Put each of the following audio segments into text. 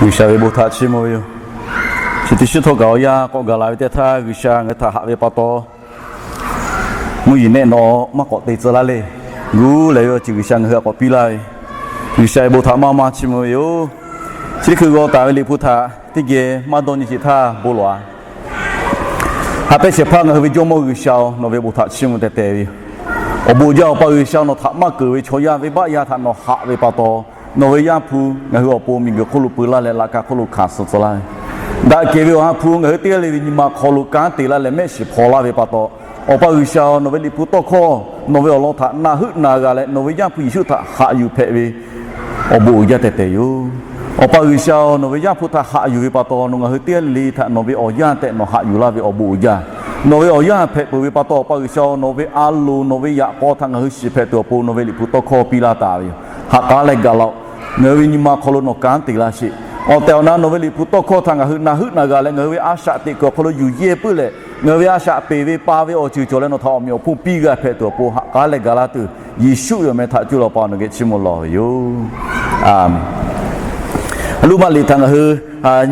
G'uiˬsha ve bon htaꞈ chiˇ mvuh ve yoˬ. Chi teˇ shiˉ htawˇ kaꞈ awˬ yanˇ k'awꞈ gaˬ la ve teˇ htaˇ, G'uiˬsha ngaˬ hui htaꞈ haꞈ ve pa taw, mvuhˇ yeˬ nehˆ nawˬ maˇ k'awꞈ te tcuh laˇ le. Gu lehˬ ve awˬ ceuˬ G'uiˬsha ngaˬ hui htaꞈ k'awꞈ piˇ laˇ ve, G'uiˬsha ve bon htaꞈ maˇ maˇ chiˇ mvuh ve yoˬ. Chi teˇ hkui g'aw taˍ ve Liꞈ hpu htaꞈ teˇ geh maˇ dawˇ nyi sheˍ htaˇ bon lawˬ-a. Haꞈ pehnˇ shehˍ hpaˇ ngaˬ hui ve Jawˇmawˇ G'uiˬsha-oˬ, nawˬ ve bon htaꞈ chiˇ mvuh teh teh ve yoˬ. Awˬ bon uiˍ jaˇ, Awˬ pa G'uiˬsha, nawˬ htaꞈ maˇ keunˍ ve chaw yaˇ venˇbaˆ yaˇ htaꞈ nawˬ haꞈ ve pa taw, nawˬ ve Yaˇ hpu ngaˬ hui awˬ pon miˬguiˬ hk'oˆ lo peu laˇ leh laꞈ ka hk'oˆ lo hkanˍ suh tcuh laˇ ve, daꞈ kehˬ ve Awˬ ha hpu ngaˬ hui teˇ g'aˇ le ve nyi ma hk'aw lo kanˉ te laˇ leh mehˆ shiˍ hpaw laˇ ve pa taw, Awˬ pa G'uiˬsha-oˬ, nawˬ ve Liꞈ hpu tawˇ hkawˇ nawˬ ve awˬ lawn htaꞈ na heuˆ na g'a leh nawˬ ve Yaˇ hpu Yeˍsuˆ htaꞈ haꞈ yuˬ hpehꞈ ve awˬ bon uiˍ jaˇ teh teh yoˬ. Awˬ pa G'uiˬsha-oˬ, nawˬ ve Yaˇ hpu htaꞈ haꞈ yuˬ ve pa taw, nawˬ ngaˬ hui teˇ g'aˇ le le htaꞈ nawˬ ve awˬ yaˇ tehꞈ nawˬ haꞈ yuˬ laˇ ve awˬ bon uiˍ jaˇ. Nawˬ ve awˬ yaˇ hpehꞈ peuˬ ve pa taw, Awˬ pa G'uiˬsha-oˬ, nawˬ ve a loˍ nawˬ ve yaꞈ k'aw htaꞈ ngaˬ hui shiˍ hpehꞈ tuˬ awˬ pon nawˬ ve Liꞈ hpu tawˇ hkawˇ piˇ laˇ taˍ ve yoˬ. Ha k'aˉ leh gaˬ laˇ-oˆ. Ngaˬ hui ve nyi ma hk'aw lo nawˬ kanˉ te laˇ sheˍ. Awˬ tehˬ awˬ na nawˬ ve Liꞈ hpu tawˇ hkawˇ htaꞈ ngaˬ hui na heuˆ na g'a leh, ngaˬ hui ve a shaꞈ teꞈ kuiˬ awˬ hk'aw lo yuˬ yehˇ puiˉ leh, ngaˬ hui ve a shaꞈ peˍ ve pa ve awˬ ceuˬ cawˬ leh nawˬ htaꞈ awˬ meꞈ awˬ hponˇ piˇ g'a hpehꞈ tuˬ awˬ pon ha k'aˉ leh gaˬ laˇ tuˬ, Yeˍsuˆ ve awˬ meh htaꞈ cuˇ leh Awˬ pa nawˬ geh chiˇ mvuh lawˬ ve yoˬ. Aˬmenˍ. Roˉmaꞈ liꞈ htaꞈ ngaˬ hui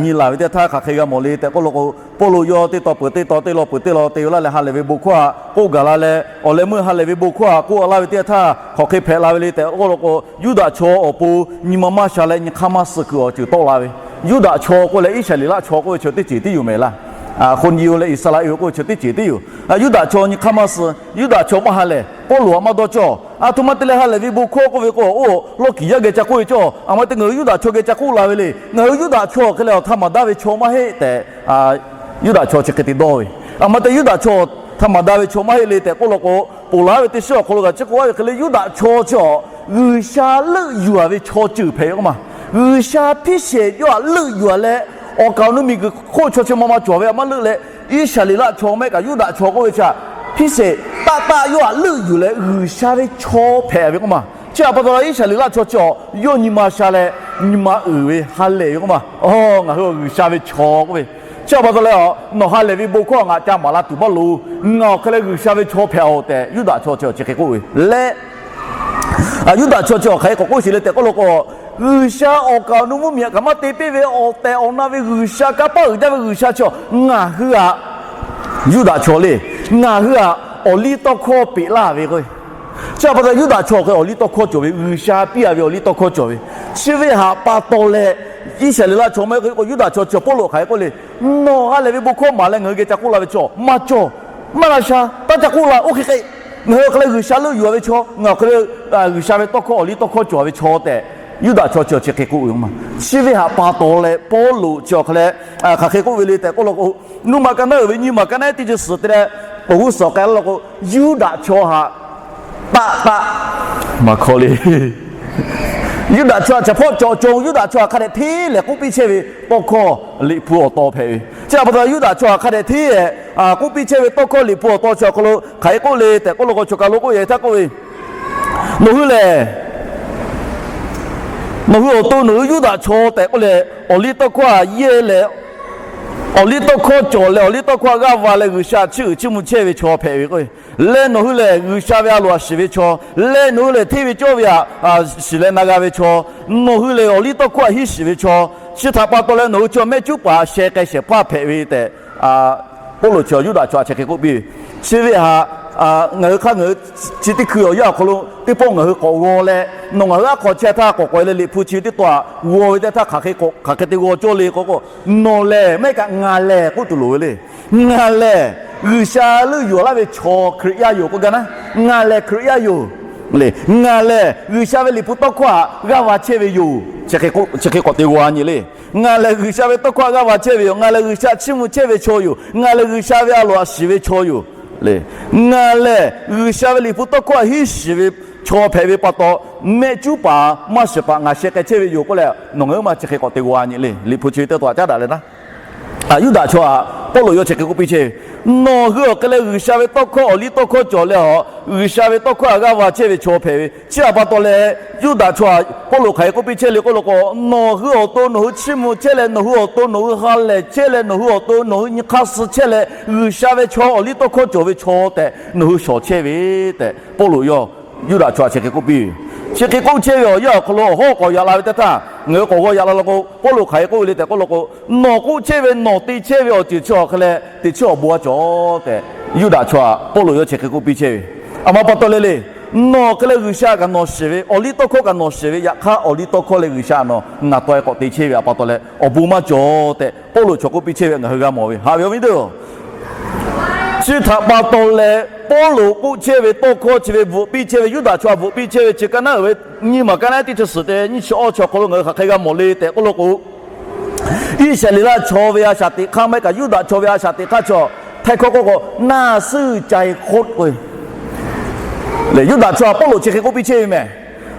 nyi laˬ ve teˇ htaˇ hk'aˬ hk'e g'a mawˬ le tehꞈ k'oˆ law k'o, Pawˇluꞈ yawˇ teˇ taw peuˬ teˇ taw, teˇ law peuˬ teˇ law te laˇ leh ha lehˬ ve bon hkawˇ htaꞈ k'oˆ gaˬ la leh, awˬ leh meuˇ ha lehˬ ve bon hkawˇ htaꞈ k'oˆ laˇ ve teˇ htaˇ hk'aˬ hk'e hpehꞈ la ve le tehꞈ k'oˆ law k'o, Yuˇdaꞈ chaw awˬ pon nyi ma maˇ sha leh nyi hk'aˇ maˇ suh kuiˬ awˬ ceuˬ tawˆ la ve. Yuˇdaꞈ chaw k'oˆ leh Iˉsaˍreˍlaˆ chaw k'oˆ ve chaw teˇ ceuˬ tiˉ yoˬ mehˍ laˇ. Hk'o nyi-o leh Iˉsaˍreˍlaˆ k'oˆ ve chaw teˇ ceuˬ tiˉ yoˬ. Yuˇdaꞈ chaw nyi hk'aˇ maˇ suh, Yuˇdaꞈ chaw maˇ ha lehˬ, Pawˇluꞈ htaꞈ maˇ dawˇ cawˇ. A htoꞈ ma te leh ha lehˬ ve bon hkawˇ k'oˆ ve k'o, oˇ lawˇ kiˍ yaˇ geh ca k'oˆ ve cawˇ. A ma te ngaˬ hui Yuˇdaꞈ chaw geh ca k'oˆ la ve le. Ngaˬ hui Yuˇdaꞈ chaw hk'e leh awˬ htaˇ maˍ daˇ ve chaw maˇ heˆ tehꞈ, Yuˇdaꞈ chaw chi hk'e te dawˇ ve. A ma te Yuˇdaꞈ chaw htaꞈ maˍ daˇ ve chaw maˇ heˆ le tehꞈ k'oˆ law k'o, ponˬ laˬ ve teˇ shiˉ awˬ hk'aw lo kaꞈ chi k'oˆ laˇ ve hk'e le, Yuˇdaꞈ chaw chi awˬ G'uiˬsha leuˆ yuˬ-a ve chaw ceuˬ hpehꞈ ve k'oˆ ma. G'uiˬsha hpiˇ shehˍ yawˇ htaꞈ leuˆ yuˬ-a leh, awˬ kaˍ awˬ nu miˬguiˬ hk'oˆ chaw chi ma ma cawˬ ve htaꞈ maˇ leuˆ leh, Iˉsaˍreˍlaˆ chaw mehˆ kaꞈ Yuˇdaꞈ chaw k'oˆ ve chi htaꞈ hpiˇ shehˍ taˆ taˆ yawˇ htaꞈ leuˆ yuˬ leh G'uiˬsha ve chaw hpehꞈ ve k'oˆ ma. Chi htaꞈ pa taw leh Iˉsaˍreˍlaˆ chaw chi awˬ yawˇ nyi ma sha leh nyi ma uiˍ ve ha lehˬ ve k'oˆ ma. Aˬ, ngaˬ hui awˬ G'uiˬsha ve chaw k'oˆ ve. Chi htaꞈ pa taw leh, nawˬ ha lehˬ ve bon hkawˇ htaꞈ ngaˬ ca maˍ la tuˬ maˇ loˍ. Ngaˬ awˬ hk'e leh G'uiˬsha ve chaw hpehꞈ-oˬ tehꞈ Yuˇdaꞈ chaw chi awˬ chi hk'e k'oˆ ve leh, Yuˇdaꞈ chaw chi awˬ hk'aˬ hk'e k'awꞈ k'oˆ sheˍ le tehꞈ k'oˆ law k'o, G'uiˬsha awˬ kaˍ awˬ nu mvuhˇmiˬ htaꞈ kaꞈ maˇ te piˇ ve awˬ tehˬ awˬ na ve G'uiˬsha, kanˇ paˆ uiˍ jaˇ ve G'uiˬsha chi ngaˬ hui htaꞈ, Yuˇdaꞈ chaw le, ngaˬ hui htaꞈ awˬliˇtawˇhkawˇ peꞈ laˇ ve k'o, chi htaꞈ pa taw Yuˇdaꞈ chaw hk'e awˬliˇtawˇhkawˇ cawˬ ve, G'uiˬsha piˇ-a ve awˬliˇtawˇhkawˇ cawˬ ve. Chi ve htaꞈ pa taw leh, Iˉsaˍreˍlaˆ chaw maˇ heˆ k'o Yuˇdaꞈ chaw chi Pawˇluꞈ hk'aˬ hk'e k'oˆ le, nawˬ ha lehˬ ve bon hkawˇ maˍ leh ngaˬ hui geh ca k'oˆ la ve chaw maˇ cawˬ. Maˇ na sha taˇ ca k'oˆ la, oˇ hk'e hk'e, ngaˬ hui awˬ hk'e leh G'uiˬsha leuˆ yuˬ-a ve chaw, ngaˬ awˬ hk'e leh G'uiˬsha ve tawˇ hkawˇ awˬliˇtawˇhkawˇ cawˬ-a ve chaw tehꞈ Yuˇdaꞈ chaw chi awˬ chi hk'e k'oˆ ve ma. Chi ve htaꞈ pa taw leh Pawˇluꞈ chi awˬ hk'e leh hk'aˬ hk'e k'oˆ ve le tehꞈ k'oˆ law k'o, Nuˇ maˬ ka naˉ uiˍ ve nyiˇ maˬ ka naˉ teˇ chi suhˍ te leh awˬ g'uˇ suhˍ k'ai laˇ law k'o, Yuˇdaꞈ chaw htaꞈ taˆ taˆ maˇ hkawˇ le. Yuˇdaꞈ chaw htaꞈ chaꞈ hpawˇ cawˬ cawˬ, Yuˇdaꞈ chaw htaꞈ hk'a dehꞈ hteˇ lehˬ k'oˆ piˇ chehˇ ve tawˇ hkawˇ Liꞈ hpu awˬ taw hpehꞈ ve. Chi htaꞈ pa taw Yuˇdaꞈ chaw htaꞈ hk'a dehꞈ hteˇ lehˬ k'oˆ piˇ chehˇ ve tawˇ hkawˇ Liꞈ hpu awˬ taw chi awˬ hk'aw lo hk'aˬ hk'e k'oˆ le tehꞈ k'oˆ law k'o, choˬ kaˬ lo k'oˆ yehˬ htaˇ k'oˆ ve, nawˬ hui lehˬ, nawˬ hui awˬ to nawˬ hui Yuˇdaꞈ chaw tehꞈ k'oˆ leh, awˬliˇtawˇhkawˇ htaꞈ yehˇ leh, awˬliˇtawˇhkawˇ cawˬ leh awˬliˇtawˇhkawˇ htaꞈ g'aˇ va leh G'uiˬsha chiˇ uiˍ chiˇ mvuh chehˇ ve chaw hpehꞈ ve k'o, leh nawˬ hui lehˬ G'uiˬsha ve a loˍ htaꞈ shiˍ ve chaw, leh nawˬ hui lehˬ hteˇ ve cawˇ ve htaꞈ shiˍ leh na g'a ve chaw, nawˬ hui lehˬ awˬliˇtawˇhkawˇ htaꞈ hiˉ shiˍ ve chaw, chi htaꞈ pa taw leh nawˬ hui chi mehˆ cuˉ paˍ sheh k'ai shehˍ hpaˇ hpehꞈ ve tehꞈ, Pawˇluꞈ chi Yuˇdaꞈ chaw htaꞈ chi hk'e k'oˆ piˇ ve. Chi ve htaꞈ ngaˬ hui hk'aˇ ngaˬ hui chi teˇ hkui awˬ yanˇ awˬ hk'aw lo teˇ pawˆ ngaˬ hui k'awꞈ g'aw leh, nawˬ ngaˬ hui aˉ hk'aw chehˇ htaˇ k'awꞈ k'awꞈ e leh Liꞈ hpu chi teˇ taw htaꞈ g'aw ve teˇ htaˇ hk'aˬ hk'e k'awꞈ hk'aˬ hk'e te g'aw cawˇ le k'o k'o, nawˬ lehˬ maˇ heˆ kaꞈ ngaˬ lehˬ k'oˆ tuˬ loˍ ve le. Ngaˬ lehˬ G'uiˬsha leuˆ yuˬ-a laˇ ve chaw Hkriꞈ yaˇ yoˬ k'oˆ gaˇ naˉ, ngaˬ lehˬ Hkriꞈ yaˇ yoˬ le. Ngaˬ lehˬ G'uiˬsha ve Liꞈ hpu tawˇ hkawˇ htaꞈ g'aˇ va chehˇ ve yoˬ. Chi hk'e k'oˆ, chi hk'e k'awꞈ te g'aw nyi le. Ngaˬ lehˬ G'uiˬsha ve tawˇ hkawˇ htaꞈ g'aˇ va chehˇ ve yoˬ. Ngaˬ lehˬ G'uiˬsha chiˇ mvuh chehˇ ve chaw yoˬ. Ngaˬ lehˬ G'uiˬsha ve a loˍ htaꞈ shiˍ ve chaw yoˬ le. Ngaˬ lehˬ G'uiˬsha ve Liꞈ hpu tawˇ hkawˇ htaꞈ hiˉ shiˍ ve chaw hpehꞈ ve pa taw, mehˆ cuˉ paˍ maˇ shiˍ paˍ ngaˬ sheh k'ai chehˇ ve yoˬ k'oˆ leh, nawˬ ngaˬ hui maˇ chi hk'e k'awꞈ te g'aw nyi le. Liꞈ hpu chi teˇ taw htaꞈ caˉ daꞈ leh naˉ, Yuˇdaꞈ chaw htaꞈ Pawˇluꞈ yawˇ chi hk'e k'oˆ piˇ chehˇ ve, nawˬ hui awˬ hk'e leh G'uiˬsha ve tawˇ hkawˇ awˬliˇtawˇhkawˇ cawˬ leh awˬ G'uiˬsha ve tawˇ hkawˇ htaꞈ g'aˇ va chehˇ ve chaw hpehꞈ ve. Chi htaꞈ pa taw leh Yuˇdaꞈ chaw htaꞈ Pawˇluꞈ hk'aˬ hk'e k'oˆ piˇ chehˇ le k'oˆ law k'o, nawˬ hui awˬ to nawˬ hui chiˇ mvuh chehˇ leh, nawˬ hui awˬ to nawˬ hui ha lehˬ chehˇ leh, nawˬ hui awˬ to nawˬ hui nyi hk'aˇ suh chehˇ leh, G'uiˬsha ve chaw awˬliˇtawˇhkawˇ cawˬ ve chaw tehꞈ nawˬ hui shawˍ chehˇ ve tehꞈ Pawˇluꞈ yawˇ Yuˇdaꞈ chaw htaꞈ chi hk'e k'oˆ piˇ ve. Chi hk'e k'oˆ chehˇ ve awˬ yanˇ awˬ hk'aw lo awˬ hawˉ k'awꞈ yaꞈ la ve teˇ htaˇ, ngaˬ hui k'awꞈ g'aw yaꞈ la la k'o, Pawˇluꞈ hk'aˬ hk'e k'oˆ ve le tehꞈ k'oˆ lo k'o, nawˬ k'oˆ chehˇ ve, nawˬ te chehˇ ve awˬ ceuˬ chi awˬ hk'e leh teꞈ chiˉ awˬ bon a cawˬ tehꞈ, Yuˇdaꞈ chaw htaꞈ Pawˇluꞈ yawˇ chi hk'e k'oˆ piˇ chehˇ ve. A ma pa taw leh le, nawˬ hk'e leh G'uiˬsha kaꞈ nawˬ shiˍ ve, awˬliˇtawˇhkawˇ kaꞈ nawˬ shiˍ ve, yaꞈ hk'aˇ awˬliˇtawˇhkawˇ leh G'uiˬsha nawˬ ngaˬ tawˆ e k'awꞈ te chehˇ ve a pa taw leh awˬ bon maˇ cawˬ tehꞈ Pawˇluꞈ chaw k'oˆ piˇ chehˇ ve ngaˬ hui g'a mawˬ ve. Haꞈ ve awˬ viˉ teˇ-oˬ, chi htaꞈ pa taw leh Pawˇluꞈ k'oˆ chehˇ ve tawˇ hkawˇ chi ve bvuhꞈ piˇ chehˇ ve, Yuˇdaꞈ chaw htaꞈ bvuhꞈ piˇ chehˇ ve chi ka naˉ uiˍ ve nyiˇ maˬ ka naˉ teˇ chi suhˍ te nyiˇ chi awˇ chi awˬ hk'aw lo ngaˬ hui hk'aˬ hk'e g'a mawˬ le tehꞈ k'oˆ lo k'o, Iˉsaˍreˍlaˆ chaw ve a shaꞈ teꞈ hk'aˇ maˇ heˆ kaꞈ Yuˇdaꞈ chaw ve a shaꞈ teꞈ hk'aˇ chaw htaiˇ hkawˇ k'oˆ k'o, naˇ suhˉ cai hk'oˆ k'o, lehˬ Yuˇdaꞈ chaw htaꞈ Pawˇluꞈ chi hk'e k'oˆ piˇ chehˇ ve mehˍ.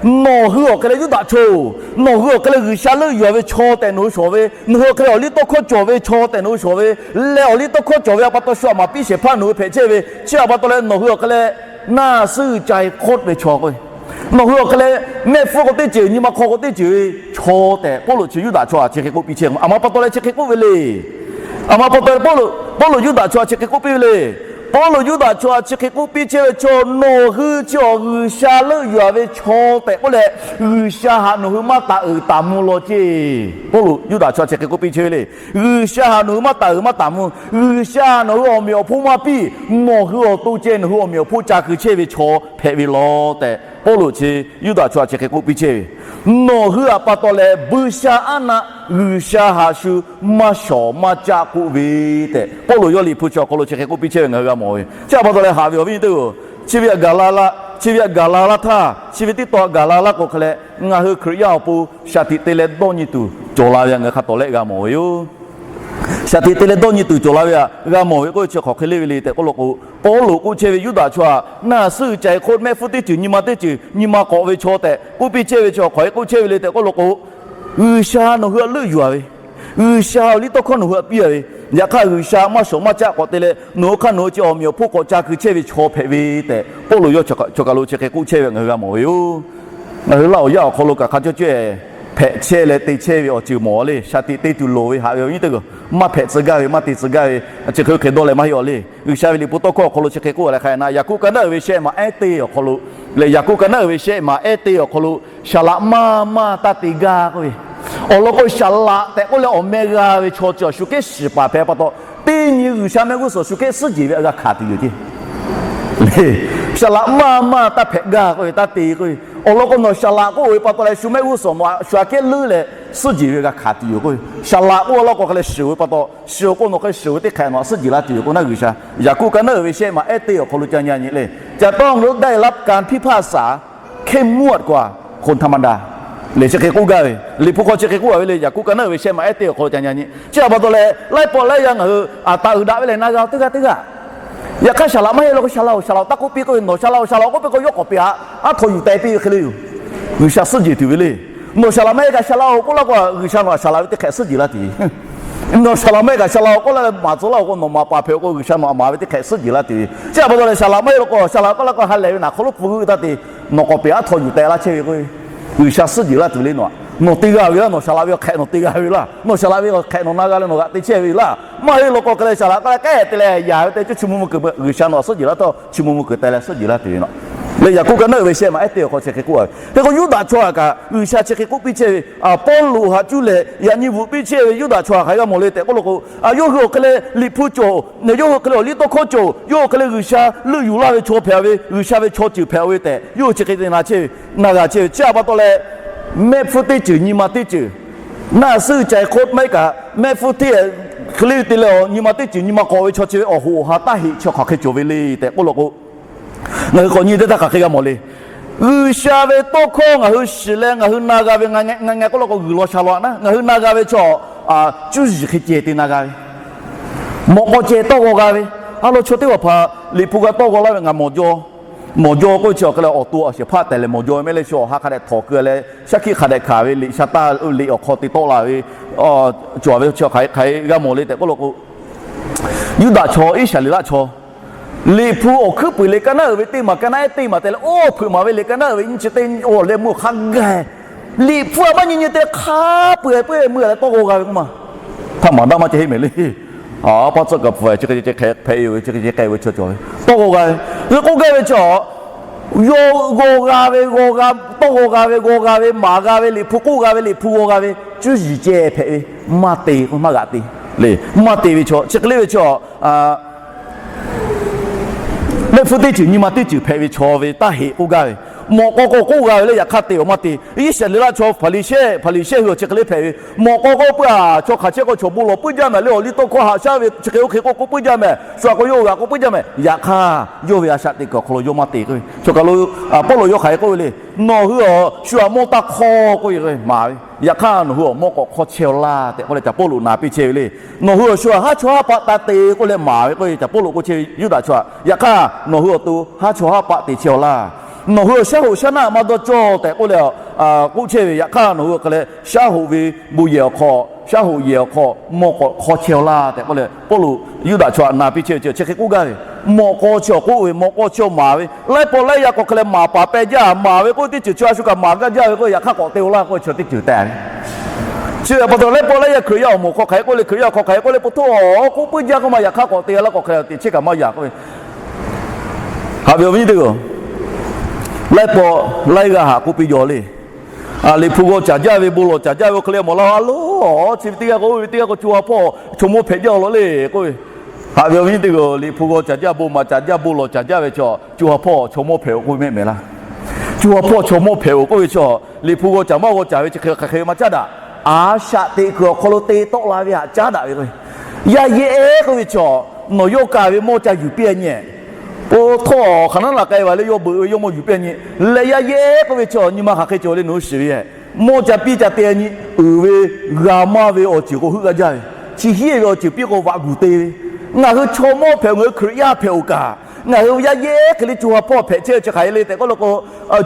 Nawˬ hui awˬ hk'e leh Yuˇdaꞈ chaw, nawˬ hui awˬ hk'e leh G'uiˬsha leuˆ yuˬ ve chaw tehꞈ nawˬ hui shawˍ ve, nawˬ hui awˬ hk'e leh awˬliˇtawˇhkawˇ cawˬ ve chaw tehꞈ nawˬ hui shawˍ ve, leh awˬliˇtawˇhkawˇ cawˬ ve a pa taw shu aꞈ maˍ piˇ shehˍ hpaˇ nawˬ hui hpehꞈ chehˇ ve chi a pa taw leh nawˬ hui awˬ hk'e leh naˇ suhˉ cai hk'oˆ ve chaw k'o, nawˬ hui awˬ hk'e leh mehˆ hpfuhˇ k'o teˇ ceuˬ, nyi ma hk'aw k'o teˇ ceuˬ ve chaw tehꞈ Pawˇluꞈ chi Yuˇdaꞈ chaw htaꞈ chi hk'e k'oˆ piˇ chehˇ. A ma pa taw leh chi hk'e k'oˆ ve le. A ma pa taw leh Pawˇluꞈ, Pawˇluꞈ Yuˇdaꞈ chaw htaꞈ chi hk'e k'oˆ piˇ ve le. Pawˇluꞈ Yuˇdaꞈ chaw htaꞈ chi hk'e k'oˆ piˇ chehˇ ve, chaw nawˬ hui chi awˬ G'uiˬsha leuˆ yuˬ ve chaw tehꞈ k'oˆ leh, G'uiˬsha htaꞈ nawˬ hui maˇ taˍ uiˍ taˍ mvuh law ceˇ. Pawˇluꞈ Yuˇdaꞈ chaw htaꞈ chi hk'e k'oˆ piˇ chehˇ ve le. G'uiˬsha htaꞈ nawˬ hui maˇ taˍ uiˍ maˇ taˍ mvuh. G'uiˬsha nawˬ hui awˬ meꞈ awˬ hponˇ maˇ piˇ. Nawˬ hui awˬ to ceh nawˬ hui awˬ meꞈ awˬ hponˇ ca keu chehˇ ve chaw hpehꞈ ve law tehꞈ Pawˇluꞈ chi Yuˇdaꞈ chaw htaꞈ chi hk'e k'oˆ piˇ chehˇ ve, nawˬ hui a pa taw leh buiˇshaˆaˉnaˆ G'uiˬsha htaꞈ shu maˇ shawˍ maˇ caˆ k'oˆ ve tehꞈ Pawˇluꞈ yawˇ Liꞈ hpu chi awˬ hk'aw lo chi hk'e k'oˆ piˇ chehˇ ve ngaˬ hui g'a mawˬ ve. Chi a pa taw leh haꞈ ve awˬ viˉ nyi teˇ-oˬ, chi ve htaꞈ gaˬ la laˇ, chi ve htaꞈ gaˬ la laˇ htaˇ, chi ve teˇ taw htaꞈ gaˬ la laˇ k'o hk'e leh, ngaˬ hui Hkriꞈ yaˇ awˬ pon shaˍ tiꞈ te leh dawˇ nyi tuˬ cawˬ la ve htaꞈ ngaˬ hui hk'a tawˍ leh g'a mawˬ ve yoˬ. Shaˍ tiꞈ te leh dawˇ nyi tuˬ cawˬ la ve htaꞈ g'a mawˬ ve k'oˆ ve chi hk'aˬ hk'e le ve le tehꞈ k'oˆ lo k'o, Pawˇluꞈ k'oˆ chehˇ ve Yuˇdaꞈ chaw htaꞈ naˇ suhˉ cai hk'oˆ mehˆ hpfuhˇ teˇ ceuˬ nyi ma teˇ ceuˬ nyi ma k'awꞈ ve chaw tehꞈ k'oˆ piˇ chehˇ ve chi hk'aˬ hk'e k'oˆ chehˇ ve le tehꞈ k'oˆ lo k'o, G'uiˬsha nawˬ hui htaꞈ leuˆ yuˬ ve, G'uiˬsha awˬliˇtawˇhkawˇ nawˬ hui htaꞈ piˇ ve, yaꞈ hk'aˇ G'uiˬsha maˇ shawˍ maˇ caˆ k'awꞈ te leh nawˬ hui hk'aˇ nawˬ hui chi awˬ meꞈ awˬ hponˇ k'awꞈ ca keu chehˇ ve chaw hpehꞈ ve tehꞈ Pawˇluꞈ yawˇ chaw kaˬ lo chi hk'e k'oˆ chehˇ ve ngaˬ hui g'a mawˬ ve yoˬ. Ngaˬ hui laˇ awˬ yaˇ awˬ hk'aw lo kaꞈ hk'a cawˇ cawˇ hpehꞈ chehˇ leh te chehˇ ve awˬ ceuˬ mawˬ le. Shaˍ tiꞈ te tuˬ loˍ ve haꞈ ve awˬ viˉ nyi teˇ g'aˇ maˇ hpehꞈ tcuh gaˇ ve maˇ te tcuh gaˇ ve chi hk'e hk'e dawˇ leh maˇ heˆ awˬ le. G'uiˬsha ve Liꞈ hpu tawˇ hkawˇ awˬ hk'aw lo chi hk'e k'oˆ leh hk'a na, Yaˍkoˆ ka naˉ uiˍ ve shehˆ maˬ ehˉ teˇ awˬ hk'aw lo, leh Yaˍkoˆ ka naˉ uiˍ ve shehˆ maˬ ehˉ teˇ awˬ hk'aw lo, saˍ laꞈ maˇ maˇ taˇ te gaˇ k'oˆ ve, awˬ lawn k'o saˍ laꞈ tehꞈ k'oˆ leh awˬ meh g'a ve chaw chi awˬ shu kehˉ shiˍ paˍ hpehꞈ pa taw, teˇ nyi G'uiˬsha mehˆ g'uˇ suhˍ shu kehˉ suhˉ jeˬ ve a g'a hkanˍ tuˬ yoˬ ceˇ. Saˍ laꞈ maˇ maˇ taˇ hpehꞈ gaˇ k'oˆ ve, taˇ te k'oˆ ve, awˬ lawn k'o nawˬ saˍ laꞈ k'oˆ ve pa taw leh shu mehˆ g'uˇ suhˍ nawˬ shu aꞈ kehˉ leuˉ leh suhˉ jeˬ ve g'a hkanˍ tuˬ yoˬ k'oˆ ve. Saˍ laꞈ k'oˆ laˇ k'o hk'a leh shiˍ ve pa taw, shiˍ k'o nawˬ hk'e shiˍ ve teˇ hk'ehꞈ nawˬ aꞈ suhˉ jeˬ laˇ tuˬ yoˬ k'oˆ naˉ G'uiˬsha Yaˍkoˆ ka naˉ uiˍ ve shehˆ maˬ ehˉ teˇ awˬ hk'aw lo ca nyi nyi le. จะต้องได้รับการพิพากษาเข้มงวดกว่าคนธรรมดา leh chi hk'e k'oˆ gaˇ ve, Liꞈ hpu hk'aw chi hk'e k'oˆ gaˇ ve le. Yaˍkoˆ ka naˉ uiˍ ve shehˆ maˬ ehˉ teˇ awˬ hk'aw lo ca nyi nyi. Chi a pa taw leh laiˉ pawˆ laiˉ yaˇ ngaˬ hui aˬ htaꞈ uiˍ daꞈ ve lehˬ na g'a teˇ g'aˇ teˇ g'aˇ. Yaꞈ hk'aˇ saˍ laꞈ maˇ heˆ law k'o saˍ laꞈ-oˬ saˍ laꞈ-oˬ taˇ k'oˆ piˇ k'oˆ ve, nawˬ saˍ laꞈ-oˬ saˍ laꞈ-oˬ k'oˆ piˇ k'o yawˇ k'awꞈ piˇ-a, aˉ htaw yuˬ teh piˇ ve hk'e le yoˬ. G'uiˬsha suhˉ jeˬ tuˬ ve le. Nawˬ saˍ laꞈ maˇ heˆ kaꞈ saˍ laꞈ-oˬ k'oˆ laˇ k'o G'uiˬsha nawˬ aꞈ saˍ laꞈ ve teˇ hk'ehꞈ suhˉ jeˬ laˇ tuˬ ve Nawˬ saˍ laꞈ maˇ heˆ kaꞈ saˍ laꞈ-oˬ k'oˆ laˇ leh maˍ tcuh laˇ-oˬ k'o nawˬ maˍ paˍ hpehꞈ-oˬ k'o G'uiˬsha nawˬ aꞈ maˍ ve teˇ hk'ehꞈ suhˉ jeˬ laˇ tuˬ ve. Chi a pa taw leh saˍ laꞈ maˇ heˆ law k'o saˍ laꞈ k'oˆ laˇ k'o ha lehˬ ve naˬ hk'aw lo pfuhˇ g'uˇ taˇ te, nawˬ k'awꞈ piˇ-a, aˉ htaw yuˬ teh laˇ chehˇ ve k'o, G'uiˬsha suhˉ jeˬ laˇ tuˬ le nawˬ aꞈ. Nawˬ te g'a ve laˇ, nawˬ saˍ laꞈ ve awˬ hk'ehꞈ nawˬ te g'a ve laˇ, nawˬ saˍ laꞈ ve awˬ hk'ehꞈ nawˬ na g'a leh nawˬ g'aꞈ te chehˇ ve laˇ. Maˇ heˆ law k'o hk'e leh saˍ laꞈ k'oˆ leh k'ehˉ te leh yaˍ ve te cuˇ chi mvuh mvuh kuiˬ G'uiˬsha nawˬ aꞈ suhˉ jeˬ laˇ taˇ, chi mvuh mvuh kuiˬ teh leh suhˉ jeˬ laˇ tuˬ ve nawˬ. Leh Yaˍkoˆ ka naˉ uiˍ ve shehˆ maˬ ehˉ teˇ awˬ hk'aw chi hk'e k'oˆ ve, hk'e k'o Yuˇdaꞈ chaw htaꞈ kaꞈ G'uiˬsha chi hk'e k'oˆ piˇ chehˇ ve, Pawˇluꞈ htaꞈ cuˇ leh yaꞈ nyi bvuhꞈ piˇ chehˇ ve Yuˇdaꞈ chaw htaꞈ hk'aˬ hk'e g'a mawˬ le tehꞈ k'oˆ law k'o, yawˇ hui awˬ hk'e leh Liꞈ hpu cawˬ, yawˇ hui hk'e leh awˬliˇtawˇhkawˇ cawˬ, yawˇ hui hk'e leh G'uiˬsha leuˆ yuˬ laˇ ve chaw hpehꞈ ve, G'uiˬsha ve chaw ceuˬ hpehꞈ ve tehꞈ yawˇ hui chi hk'e te na chehˇ ve, na g'a chehˇ ve. Chi a pa taw leh mehˆ hpfuhˇ teˇ ceuˬ nyi ma teˇ ceuˬ naˇ suhˉ cai hk'oˆ maˇ heˆ kaꞈ mehˆ hpfuhˇ teˇ hk'e le te leh awˬ nyi ma teˇ ceuˬ nyi ma k'awꞈ ve chaw chi ve awˬ hoꞈ awˬ ha taˇ heꞈ chi hk'aˬ hk'e cawˬ ve le tehꞈ k'oˆ law k'o, ngaˬ hui k'awꞈ nyi teˇ htaˇ hk'aˬ hk'e g'a mawˬ le. G'uiˬsha ve tawˇ hkawˇ ngaˬ hui shiˍ leh ngaˬ hui na g'a ve, ngaˬ ngaˬ k'oˆ law k'o g'uiˬ law sha law naˉ, ngaˬ hui na g'a ve chaw cuˇ yiˍ hk'e ceh te na g'a ve, mawꞈ k'aw ceh tawˇ g'aw g'a ve, a lawn chaw teˇ hpaˍ hpaˍ Liꞈ hpu g'a tawˇ g'aw laˇ ve ngaˬ mawˬ jaw, mawˬ jaw k'oˆ ve chi awˬ hk'e leh awˬ to awˬ shehˍ hpaˇ tehꞈ leh mawˬ jaw ve mehˆ leh shu awˬ ha hk'a dehꞈ htawnˍ keu leh shaˉ hkiˆ hk'a dehꞈ hkanˍ ve Liꞈ sha taˇ Liꞈ awˬ hk'aw te tawˆ la ve cawˬ ve chi hk'aˬ hk'e g'a mawˬ le tehꞈ k'oˆ law k'o, Yuˇdaꞈ chaw Iˉsaˍreˍlaˆ chaw Liꞈ hpu awˬ hkuiˉ puiˍ le ka naˉ uiˍ ve teˇ maˬ ka naˉ ehˉ teˇ maˬ te leh oˇ hpeuꞈ maˍ ve le ka naˉ uiˍ ve nyi chi teˇ oˇ leh meuˇ hk'a gaˬ Liꞈ hpu a maˇ nyi nyi te hk'a peu-eˬ peu-eˬ meuˇ leh tawˇ g'aw g'a ve k'oˆ ma. Htaˇ maˍ daˇ maˇ ceh heˆ mehˍ le. A pa tcuhˆ kaꞈ pfuhˍ-e chi hk'e ceh hpehꞈ-e ve chi hk'e ceh k'ai ve chaw cawˬ ve tawˇ g'aw g'a ve, k'oˆ gaˇ ve chi a Yawˇ g'aw g'a ve, g'aw g'a, tawˇ g'aw g'a ve, g'aw g'a ve, maˍ g'a ve, Liꞈ hpu k'oˆ g'a ve, Liꞈ hpu g'aw g'a ve, cuˇ yiˍ ceh hpehꞈ ve, maˇ te, maˇ g'aꞈ te le. Maˇ te ve chaw chi hk'e le ve chaw, mehˆ hpfuhˇ teˇ ceuˬ nyi ma teˇ ceuˬ hpehꞈ ve chaw ve taˇ heꞈ k'oˆ gaˇ ve, mawꞈ k'aw k'o k'oˆ g'a ve le. Yaꞈ hk'aˇ te awˬ maˇ te. Iˉsaˍreˍlaˆ chaw Hpaˍriˍsehˇ, Hpaˍriˍsehˇ hui awˬ chi hk'e le hpehꞈ ve, mawꞈ k'aw k'oˆ puiˉ a, chaw hk'aˬ chehˇ k'o chaw bon lawˬ puiˉ jaˇ mehˍ le. Awˬ liˇ tawˇ hkawˇ haꞈ shaˉ ve chi hk'e oˇ hk'e k'oˆ k'oˆ puiˉ jaˇ mehˍ. Shu aꞈ k'o yawˇ g'aꞈ k'oˆ puiˉ jaˇ mehˍ. Yaꞈ hk'aˇ yawˇ ve a shaꞈ teꞈ kuiˬ awˬ hk'aw lo yawˇ maˇ te k'oˆ ve. Chaw kaˬ lo Pawˇluꞈ yawˇ hk'aˬ hk'e k'oˆ ve le. Nawˬ hui awˬ shu aꞈ mawˇ taˇ hk'awˇ k'oˆ ve maˍ ve, yaꞈ hk'aˇ nawˬ hui awˬ mawˇ k'awꞈ hk'awˇ chehˇ aw laˇ tehꞈ k'oˆ leh Caˍ Pawˇluꞈ na piˇ chehˇ ve le. Nawˬ hui awˬ shu aꞈ haˉ chawˇ haˉ paˆ taˇ te k'oˆ leh maˍ ve k'oˆ ve, Caˍ Pawˇluꞈ k'oˆ chehˇ ve Yuˇdaꞈ chaw aꞈ. Yaꞈ hk'aˇ nawˬ hui awˬ to haˉ chawˇ haˉ paˆ te chehˇ aw laˇ. Nawˬ hui awˬ shaˉ hoꞈ shaˉ naˆ maˇ dawˇ cawˇ tehꞈ k'oˆ leh k'oˆ chehˇ ve, yaꞈ hk'aˇ nawˬ hui awˬ hk'e leh shaˉ hoꞈ ve bon yehˬ awˬ hk'aw, shaˉ hoꞈ yehˬ awˬ hk'aw mawˇ k'awꞈ hk'awˇ chehˇ aw laˇ tehꞈ k'oˆ leh Pawˇluꞈ Yuˇdaꞈ chaw aꞈ na piˇ chehˇ ve chi chi hk'e k'oˆ gaˇ ve, mawꞈ k'aw chi awˬ k'oˆ ve, mawꞈ k'aw chi awˬ maˍ ve, laiˉ pawˆ laiˉ yaˇ k'awꞈ hk'e leh maˍ paˍ peh jaˇ, maˍ ve k'oˆ ve teˇ ceuˬ chi a shu kaꞈ maˍ gaˇ jaˇ ve k'o, yaꞈ hk'aˇ k'awꞈ te aw laˇ k'oˆ ve chi teˇ ceuˬ tehꞈ ve. Chi ve pa taw laiˉ pawˆ laiˉ yaˇ Hkriꞈ yaˇ awˬ moˍ hk'aw hk'aˬ hk'e k'oˆ le, Hkriꞈ yaˇ hk'aw hk'aˬ hk'e k'oˆ le, po htoˇ awˬ k'oˆ puiˉ jaˇ k'oˆ ma, yaꞈ hk'aˇ k'awꞈ te laˇ k'awꞈ hk'e te chehˇ kaꞈ maˇ yaꞈ k'oˆ ve. Haꞈ ve awˬ viˉ nyi teˇ hpaˍ-oˬ, laiˉ pawˆ laiˉ g'aˇ haꞈ k'oˆ piˇ jaw le. Liꞈ hpu g'aw caˍ jaˇ ve, bon lawˬ caˍ jaˇ ve awˬ hk'e le mawˬ laˇ a loˬ. Chi ve teˇ g'aˇ k'o, oˇ ve teˇ g'aˇ k'o co ha hpawˇ chaw mawˇ hpehꞈ jaˇ aw law le k'oˆ ve. Haꞈ ve awˬ viˉ nyi teˇ hpaˍ-oˬ, Liꞈ hpu g'aw caˍ jaˇ, bon maˍ caˍ jaˇ, bon lawˬ caˍ jaˇ ve chaw, co ha hpawˇ chaw mawˇ hpehꞈ-oˬ k'oˆ ve mehˆ mehˍ laˇ. Co ha hpawˇ chaw mawˇ hpehꞈ-oˬ k'oˆ ve chaw, Liꞈ hpu g'aw caˍ maˇ g'aw caˍ ve chi hk'e hk'aˬ hk'e ve maˇ caˉ daꞈ. A shaꞈ teꞈ kuiˬ awˬ hk'aw lo te tawˆ la ve haꞈ caˉ daꞈ ve k'o, yaˇ yehˉ k'oˆ ve chaw, nawˬ yawˇ kaꞈ ve mawˇ ca yuˬ piˇ a nyi. Po htawˇ hk'aˬ naˉ laˬ k'ai ve le, yawˇ beuꞈ ve yawˇ mawˇ yuˬ piˇ a nyi. Leh yaˇ yehˉ k'oˆ ve chaw nyi ma hk'aˬ hk'e cawˬ le, nawˬ hui shiˍ ve, mawˇ ca piˇ ca te a nyi. Uiˍ ve g'a maˇ ve awˬ ceuˬ k'o heuˆ g'a jaˇ ve, chi hiˉ ve awˬ ceuˬ piˇ k'o vaꞈ guˬ te ve. Ngaˬ hui chaw mawˇ hpehꞈ-oˬ, ngaˬ hui Hkriꞈ yaˇ hpehꞈ-oˬ kaꞈ, ngaˬ hui yaˇ yehˉ hk'e le co ha hpawˇ hpehꞈ chehˇ ve chi hk'aˬ hk'e le tehꞈ k'oˆ law k'o,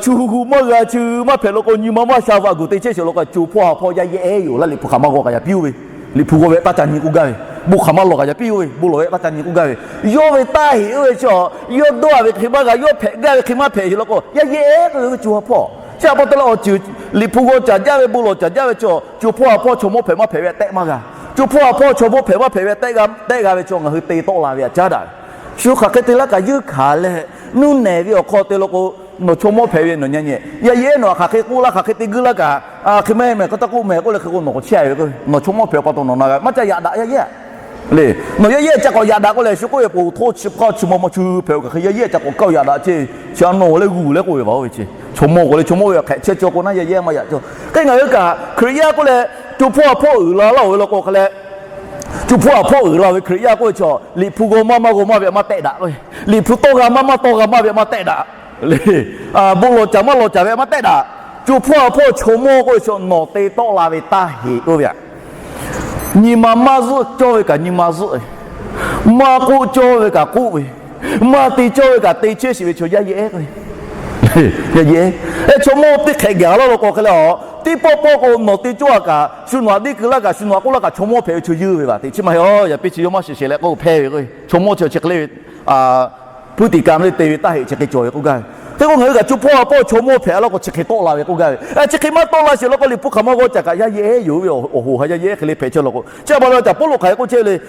chu hu hu maˇ g'a, chi maˇ hpehꞈ law k'o, nyi ma maˇ sha, vaꞈ guˬ te chehˇ sheˍ law k'o, co hpawˇ ha hpawˇ yaˇ yehˉ yoˬ laˇ. Liꞈ hpu hk'aˬ maˇ g'aw kaꞈ yaꞈ piˇ-oˬ ve, Liꞈ hpu g'aw ve taˇ ca nyi k'oˆ gaˇ ve, bon hk'aˬ maˇ lawˬ kaꞈ yaꞈ piˇ-oˬ ve, bon lawˬ ve taˇ ca nyi k'oˆ gaˇ ve. Yawˇ ve taˇ heꞈ oˇ ve chaw, yawˇ dawˇ-a ve hk'e maˇ g'a, yawˇ hpehꞈ gaˇ ve hk'e maˇ hpehꞈ sheˍ law k'o, yaˇ yehˉ k'oˆ ve co ha hpawˇ chi a pa taw leh awˬ ceuˬ, Liꞈ hpu g'aw caˍ jaˇ ve, bon lawˬ caˍ jaˇ ve chaw, co hpawˇ ha hpawˇ chaw mawˇ hpehꞈ maˇ hpehꞈ ve tehˆ maˇ g'a. Co hpawˇ ha hpawˇ chaw mawˇ hpehꞈ maˇ hpehꞈ ve tehˆ g'a ve chaw ngaˬ hui te tawˆ la ve haꞈ caˉ daꞈ ve. Shu hk'aˬ hk'e te laˇ kaꞈ yuˇ hkanˍ leh, nuˇ nehˬ ve awˬ hk'aw te law k'o, nawˬ chaw mawˇ hpehꞈ ve nawˬ nyi nyi, yaˇ yehˉ nawˬ hk'aˬ hk'e k'oˆ laˇ, hk'aˬ hk'e te guiˇ laˇ kaꞈ, hk'e maˇ heˆ mehˍ, hk'aˬ htaˇ k'oˆ mehˍ k'oˆ leh hk'e k'o nawˬ k'awꞈ chehˇ a ve k'o, nawˬ chaw mawˇ hpehꞈ pa taw nawˬ na g'a maˇ ca yaꞈ daꞈ yaˇ yehˉ le. Nawˬ yaˇ yehˉ ca k'awꞈ yaꞈ daꞈ k'oˆ leh shu k'oˆ ve, po htawˇ chi hk'aˇ chi ma ma chi hpehꞈ-oˬ kaꞈ hk'e yaˇ yehˉ ca k'awꞈ kaˇ yaꞈ daꞈ chehˇ ve, chi a nawˬ leh g'uˬ leh k'oˆ ve vaꞈ oˇ ve chi, chaw mawˇ k'o leh chaw mawˇ ve hk'ehꞈ chehˇ caw k'o naˉ yaˇ yehˉ maˇ yaꞈ caw. Hk'e ngaˬ hui kaꞈ Hkriꞈ yaˇ k'oˆ leh, co hpawˇ ha hpawˇ uiˍ la laˇ-oˬ ve law k'o hk'e leh, co hpawˇ ha hpawˇ uiˍ la ve Hkriꞈ yaˇ k'oˆ ve chaw, Liꞈ hpu g'aw maˇ maˇ g'aw maˇ ve maˇ tehˆ daꞈ k'o, Liꞈ hpu tawˇ g'a maˇ maˇ tawˇ g'a maˇ ve maˇ tehˆ daꞈ le. Bon lawˬ caˍ maˇ lawˬ caˍ ve maˇ tehˆ daꞈ. Co hpawˇ ha hpawˇ chaw mawˇ k'oˆ ve chaw, nawˬ te tawˆ la ve taˇ heꞈ k'oˆ ve aꞈ, nyi ma maˇ zuhˆ cawˇ ve kaꞈ nyi ma zuhˆ ve, maˇ k'oˆ cawˇ ve kaꞈ k'oˆ ve, maˇ te cawˇ ve kaꞈ te chehˇ sheˍ ve chaw yaˇ yehˉ k'o, yaˇ yehˉ, chaw mawˇ teˇ hk'ehꞈ gaˬ laˇ law k'o hk'e leh a, teˇ pawˆ pawˆ k'o nawˬ te cawˇ a kaꞈ, shu nawˬ aꞈ deˇ keu laˇ kaꞈ, shu nawˬ aꞈ k'oˆ laˇ kaꞈ, chaw mawˇ hpehꞈ ve chaw yeuˇ ve vaꞈ teꞈ chi maˇ heˆ. Yaꞈ piˇ chi yawˇ maˇ shiˍ sheˍ leh k'oˆ hpehˇ ve k'o, chaw mawˇ chi chi hk'e le ve พฤติกรรม le te ve taˇ heꞈ chi hk'e cawˬ ve k'oˆ gaˇ ve. Hk'e k'o ngaˬ hui kaꞈ co hpawˇ ha hpawˇ chaw mawˇ hpehꞈ law k'o chi hk'e tawˆ la ve k'oˆ gaˇ ve. Chi hk'e maˇ tawˆ la sheˍ law k'o Liꞈ hpu hk'aˬ maˇ g'aw caˍ kaꞈ yaˇ yehˉ yoˬ ve awˬ hoꞈ ha yaˇ yehˉ hk'e le hpehꞈ chehˇ law k'o, chi a pa taw Caˍ Pawˇluꞈ hk'aˬ hk'e k'oˆ chehˇ ve le.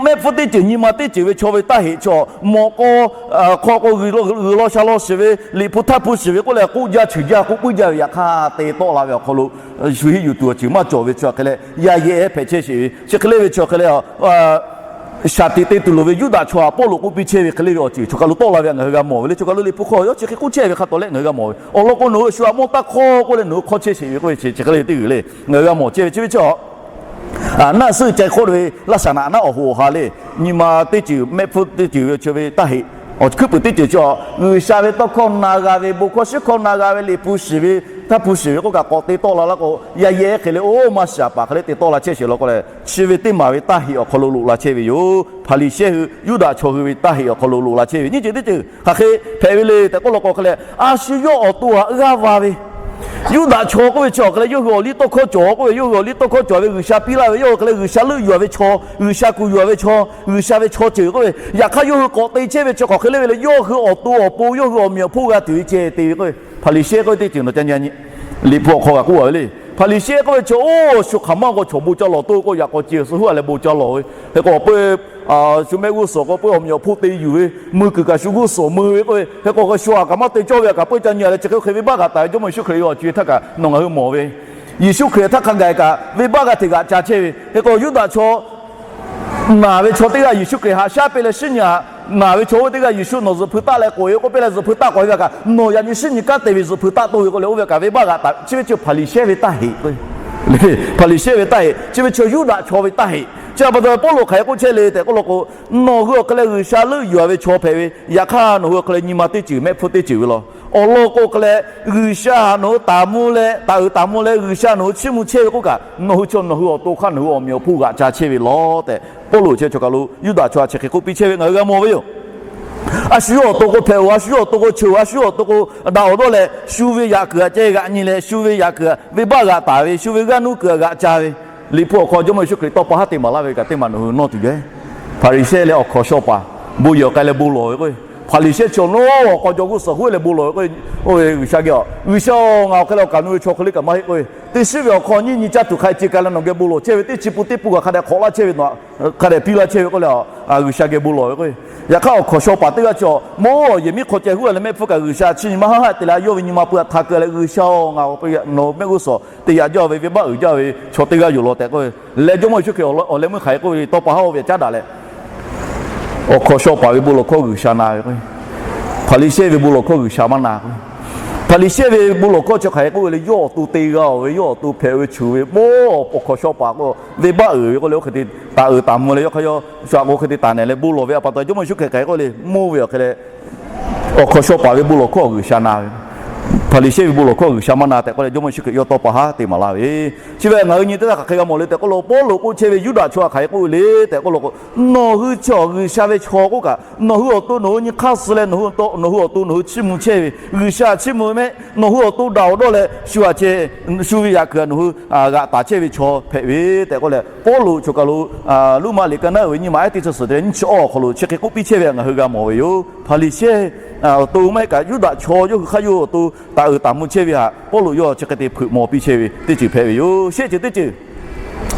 Mehˆ hpfuhˇ teˇ ceuˬ nyi ma teˇ ceuˬ ve chaw ve taˇ heꞈ chaw, mawꞈ k'aw hk'aw k'o G'uiˬ law sha law shiˍ ve, Liꞈ hpu htaˇ hpu shiˍ ve k'oˆ leh k'oˆ jaˇ cheuˬ jaˇ k'oˆ puiˉ jaˇ ve yaꞈ hk'aˇ te tawˆ la ve awˬ hk'aw lo shu hiˆ yuˬ tuˬ awˬ ceuˬ maˇ cawˬ ve chi hk'e leh yaˇ yehˉ hpehꞈ chehˇ sheˍ ve chi hk'e le ve chi hk'e le shaˍ tiꞈ te tuˬ loˍ ve Yuˇdaꞈ chaw aꞈ Pawˇluꞈ k'oˆ piˇ chehˇ ve hk'e le ve awˬ ceuˬ choˬ kaˬ lo tawˆ la ve ngaˬ hui g'a mawˬ ve le. Choˬ kaˬ lo Liꞈ hpu hk'aw yawˇ chi hk'e k'oˆ chehˇ ve hk'a tawˍ leh ngaˬ hui g'a mawˬ ve awˬ lawn k'o, nawˬ hui shu aꞈ mawˇ taˇ hk'awˇ k'oˆ leh nawˬ hui hk'awˇ chehˇ sheˍ ve k'oˆ ve chi chi hk'e le ve teˇ g'uiˬ le ngaˬ hui g'a mawˬ chehˇ ve chi ve chi a naˆ suhˆ ca hk'oˆ ve laˇ shaˍ naꞈ naˉ awˬ hoꞈ awˬ ha le, nyi ma teˇ ceuˬ mehˆ hpfuhˇ teˇ ceuˬ ve chi ve taˇ heꞈ, awˬ hkuiˉ puiˍ teˇ ceuˬ chi a G'uiˬsha ve tawˇ hkawˇ na g'a ve, bon hkawˇ shiˉ hkawˇ na g'a ve, Liꞈ hpu shiˍ ve, htaˇ hpu shiˍ ve k'oˆ kaꞈ k'awꞈ te tawˆ la laˇ k'o, yaˇ yehˉ hk'e le oˇ maˇ shaˍ paˍ hk'e le te tawˆ la chehˇ sheˍ law k'o leh, chi ve teˇ maˬ ve taˇ heꞈ awˬ hk'aw lo loꞈ la chehˇ ve yoˬ. Hpaˍriˍsehˇ hui Yuˇdaꞈ chaw hui ve taˇ heꞈ awˬ hk'aw lo loꞈ la chehˇ ve nyiˇ ceuˬ teˇ ceuˬ hk'aˬ hk'e hpehꞈ ve le tehꞈ k'oˆ law k'o hk'e leh, a shu yawˇ awˬ to aꞈ g'aˇ va ve Yuˇdaꞈ chaw k'oˆ ve chi awˬ hk'e leh yawˇ hui awˬ liˇ tawˇ hkawˇ cawˬ k'oˆ ve, yawˇ hui awˬ liˇ tawˇ hkawˇ cawˬ ve G'uiˬsha piˇ laˇ ve, yawˇ hui hk'e leh G'uiˬsha leuˆ yuˬ-a ve chaw, G'uiˬsha kuˬ yuˬ-a ve chaw, G'uiˬsha ve chaw ceuˬ k'oˆ ve, yaꞈ hk'aˇ yawˇ hui k'awꞈ te chehˇ ve chi hk'aˬ hk'e le ve le, yawˇ hui awˬ to awˬ pon yawˇ hui awˬ meꞈ awˬ hponˇ g'a tuˬ ve ceh te ve k'oˆ ve. Hpaˍriˍsehˇ k'oˆ ve teˇ ceuˬ nawˬ ca nyi nyi, Liꞈ hpu awˬ hk'aw g'a k'oˆ a ve le. Hpaˍriˍsehˇ k'oˆ ve chaw, oˇ shu hk'aˬ maˇ k'o chaw bon ca lawˬ to k'o, yaꞈ k'aw ce suh huˉ a leh bon ca lawˬ ve. Hk'e k'o peuˇ, shu mehˆ g'uˇ suhˍ k'o peuˇ awˬ meꞈ awˬ hponˇ te yuˬ ve, mui kuiˬ kaꞈ shu g'uˇ suhˍ mui ve k'oˆ ve. Hk'e k'o shu a kaꞈ maˇ te cawˇ ve a kaꞈ peuˇ ca nyi a leh chi hk'e hk'e venˇbaˆ g'aꞈ taˍ ve Jawˇmawˇ Yeˍsuˆ Hkriꞈ ve awˬ co e htaˇ kaꞈ nawˬ ngaˬ hui mawˬ ve, Yeˍsuˆ Hkriꞈ htaˇ hk'a gaˬ kaꞈ venˇbaˆ g'aꞈ hteꞈ g'aꞈ ca chehˇ ve. Hk'e k'o Yuˇdaꞈ chaw naˬ ve chaw teˇ g'aˇ Yeˍsuˆ Hkriꞈ haꞈ shaˉ piˇ leh shinˉ nyi a, naˬ ve chaw oˇ teˇ g'aˇ Yeˍsuˆ nawˬ zuhꞈ hpui taˆ leh k'oꞈ e k'oˆ piˇ leh zuhꞈ hpui taˆ k'awꞈ ve a kaꞈ nawˬ yaꞈ nyi shinˉ nyi kanˉ te ve zuhꞈ hpui taˆ toˇ ve k'oˆ leh oˇ ve kaꞈ venˇbaˆ g'aꞈ taˍ ve. Chi ve chi Hpaˍriˍsehˇ ve taˇ heꞈ k'o, Hpaˍriˍsehˇ ve taˇ heꞈ, chi ve chi Yuˇdaꞈ chaw ve taˇ heꞈ. Chi a pa taw Pawˇluꞈ hk'aˬ hk'e k'oˆ chehˇ le tehꞈ k'oˆ law k'o, nawˬ hui awˬ hk'e leh G'uiˬsha leuˆ yuˬ a ve chaw hpehꞈ ve, yaꞈ hk'aˇ nawˬ hui awˬ hk'e leh nyi ma teˇ ceuˬ mehˆ hpfuhˇ teˇ ceuˬ ve law. Awˬ lawn k'o hk'e leh G'uiˬsha nawˬ hui taˍ mvuh leh taˍ uiˍ taˍ mvuh leh G'uiˬsha nawˬ hui chiˇ mvuh chehˇ ve k'oˆ kaꞈ, nawˬ hui chi nawˬ hui awˬ to hk'aˇ nawˬ hui awˬ meꞈ awˬ hponˇ g'aꞈ ca chehˇ ve law tehꞈ Pawˇluꞈ chi chaw kaˬ lo Yuˇdaꞈ chaw a chi hk'e k'oˆ piˇ chehˇ ve ngaˬ hui g'a mawˬ ve yoˬ. A shu yawˇ awˬ to k'o hpehꞈ-oˬ, a shu yawˇ awˬ to k'o cheuˬ-oˬ, a shu yawˇ awˬ to k'o daꞈ awˬ dawˇ leh shu ve yaꞈ kuiˬ aꞈ ceh g'aꞈ nyi leh shu ve yaꞈ kuiˬ aꞈ venˇbaˆ g'aꞈ taˍ ve, shu ve g'aˇ nuˇ kuiˬ aꞈ g'aꞈ ca ve, Liꞈ hpu awˬ hk'aw Jawˇmawˇ Yeˍsuˆ Hkriꞈ tawˇ pa haˉ te maˍ laˇ ve kaꞈ teˇ maˬ nawˬ hui nawˇ tuˬ yoˬ. Hpaˍriˍsehˇ leh awˬ hkawnˍ shaw paˍ bon yehˬ awˬ k'ai leh bon lawˬ ve k'o, Hpaˍriˍsehˇ chi awˬ nawˉ awˬ k'aw jaw g'uˇ suhˍ huˉ leh bon lawˬ ve k'o, oˇ ve G'uiˬsha geh a, G'uiˬsha-oˬ, ngaˬ awˬ hk'e leh awˬ kaˍ nu ve chaw hk'e le kaꞈ maˇ heˆ k'o, teˇ shiˉ ve awˬ hk'aw nyiˇ nyi caˇ tuˬ hk'a ce ka leh nawˬ geh bon lawˬ chehˇ ve teˇ chi pun teˇ pun kaꞈ hk'a dehꞈ hk'awꞈ laˇ chehˇ ve, hk'a dehꞈ piˇ laˇ chehˇ ve k'oˆ leh, G'uiˬsha geh bon lawˬ ve k'o, yaꞈ hk'aˇ awˬ hkawnˍ shaw paˍ teˇ g'aˇ chi awˬ mawˇ yehˬ miˉ hk'aw ceh huˉ a leh mehˆ hpfuhˇ kaꞈ G'uiˬsha chiˇ nyi maˇ haˉ haˆ te leh a yawˇ ve nyi ma pui aꞈ hta keu leh G'uiˬsha-oˬ, ngaˬ awˬ hk'e nawˬ mehˆ g'uˇ suhˍ te yaꞈ jaˇ ve, venˇbaˆ uiˍ jaˇ ve chaw teˇ g'aˇ yoˬ law tehꞈ k'oˆ ve leh Jawˇmawˇ Yeˍsuˆ Hkriꞈ awˬ leh meuˇ hk'aˬ hk'e k'oˆ ve le, tawˇ pa haˉ oˇ ve aꞈ caˉ daꞈ leh, awˬ hkawnˍ shaw paˍ ve bon lawˬ hkawˇ G'uiˬsha na ve k'o, Hpaˍriˍsehˇ ve bon lawˬ hkawˇ G'uiˬsha maˇ na k'o, Hpaˍriˍsehˇ ve bon lawˬ hkawˇ chi hk'aˬ hk'e k'oˆ ve le, yawˇ awˬ to te g'a-oˬ ve, yawˇ awˬ to hpehꞈ ve cheuˬ ve mawˇ awˬ hkawnˍ shaw paˍ k'o, venˇbaˆ uiˍ ve k'oˆ leh oˇ hk'e te taˍ uiˍ taˍ mvuh leh yawˇ hk'aˇ yawˇ shu aꞈ k'o hk'e te taˍ nehˬ leh bon lawˬ ve a pa taw Jawˇmawˇ Yeˍsuˆ Hkriꞈ hk'aˬ hk'e k'oˆ le, mawˇ ve awˬ hk'e leh awˬ hkawnˍ shaw paˍ ve bon lawˬ hkawˇ G'uiˬsha na ve, Hpaˍriˍsehˇ ve bon lawˬ hkawˇ G'uiˬsha maˇ na tehꞈ k'oˆ leh Jawˇmawˇ Yeˍsuˆ Hkriꞈ yawˇ tawˇ pa haˉ te maˍ laˇ ve. Chi ve ngaˬ hui nyi teˇ htaˇ hk'aˬ hk'e g'a mawˬ le tehꞈ k'oˆ lo, Pawˇluꞈ k'oˆ chehˇ ve Yuˇdaꞈ chaw hk'aˬ hk'e k'oˆ ve le tehꞈ k'oˆ lo k'o, nawˬ hui chi awˬ G'uiˬsha ve chaw k'oˆ kaꞈ, nawˬ hui awˬ to nawˬ hui nyi hk'aˇ suh leh nawˬ hui awˬ to nawˬ hui awˬ to nawˬ hui chiˇ mvuh chehˇ ve, G'uiˬsha chiˇ mvuh ve mehˆ, nawˬ hui awˬ to daꞈ awˬ dawˇ leh shu aꞈ ceh, shu ve yaꞈ kuiˬ aꞈ nawˬ hui g'aꞈ taˍ chehˇ ve chaw hpehꞈ ve tehꞈ k'oˆ leh, Pawˇluꞈ chaw kaˬ lo Roˉmaꞈ liꞈ ka naˉ uiˍ ve nyiˇ ma ehˉ teˇ chi suhˍ te leh nyiˇ chi awˬ awˬ hk'aw lo chi hk'e k'oˆ piˇ chehˇ ve ngaˬ hui g'a mawˬ ve yoˬ. Hpaˍriˍsehˇ awˬ to maˇ heˆ kaꞈ Yuˇdaꞈ chaw yawˇ hui hk'aˇ yawˇ awˬ to taˍ uiˍ taˍ mvuh chehˇ ve htaꞈ Pawˇluꞈ yawˇ chi hk'e te hpeuꞈ maw piˇ chehˇ ve teˇ ceuˬ hpehꞈ ve yoˬ. Shehˆ ceuˬ teˇ ceuˬ